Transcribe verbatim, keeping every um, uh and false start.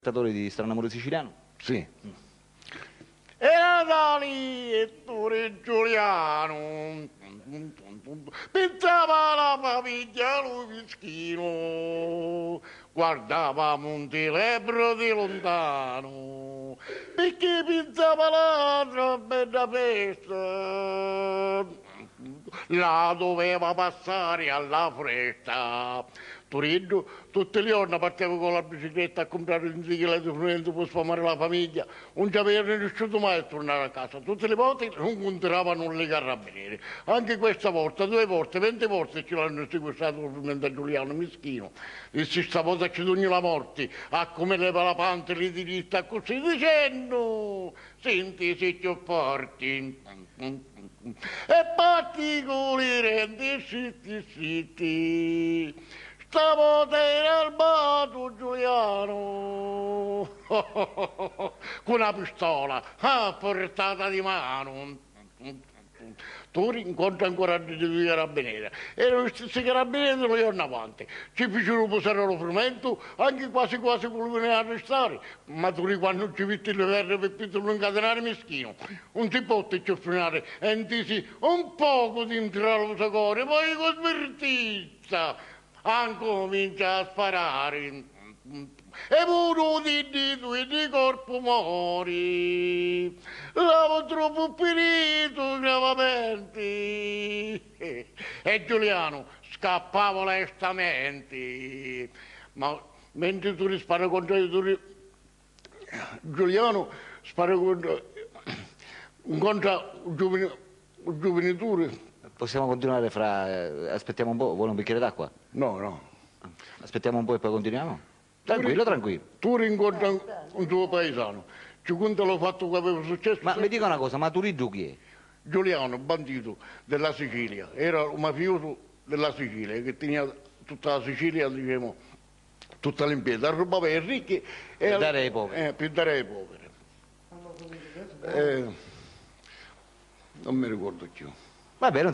Cantatore di Stranu Amuri Sicilianu? Sì. E Natali e Turi Giulianu, pinsava a la famigghia lu mischinu, guardava Munti Lebru di luntanu, picchì pinsava a l'atra bedda festa, la duveva passari a la fresta. Turiddu tutti li jorna parteva cu la bicicletta a cumprari un zigghilettu di frumentu pi sfamari la famigghia. Un ci avìa rinisciutu mai a turnari a casa. Tutti li voti lu ncuntiravanu li carrabineri. Anchi questa volta, dui vorti, venti vorti ci l'hannu siquistratu lu frumentu a Giulianu, mischinu. Dissi: "Sta vota ci dugnu la morti." A comu leva la panti li diritti accussì dicennu, si ntisi cchiù forti. E patti cu li denti stritti stritti, sta vota era armatu Giulianu cu na pistola, ah, a purtata di manu. Turi incontra ancora dui carabineri. Eranu li stissi carabineri di lu jornu avanti. Ci ficiru pusari lu frumentu, anchi quasi quasi cu lu vinìa a arristari. Ma Turi, quannu ci vitti li ferri pi pizzu lu ncatinari, mischinu, un si potti cchiù frinari e ntisi un pocu dintra lu so cori, poi cu svirtizza ancumincia a sparari. E unu di ddi dui di corpu mori, l'autru fu firitu gravamenti e Giulianu scappava lestamenti. Ma mentri Turi spara contra Turi, Giulianu spara contra, incontra un giuvini, un giuvini Turi. Possiamo continuare fra, eh, aspettiamo un po', vuole un bicchiere d'acqua? No, no. Aspettiamo un po' e poi continuiamo? Tranquillo, tranquillo. Turi incontra un, un suo paisanu, ci conta lu fattu chi aveva successu. Ma mi dica una cosa, ma Turiddu chi è? Giuliano, bandito della Sicilia, era un mafioso della Sicilia che tenia tutta la Sicilia, diciamo, tutta l'impieta, arrubbava ai ricchi e... Per dare ai poveri. Eh, per dare ai poveri. Eh, non mi ricordo più. Vabbè, non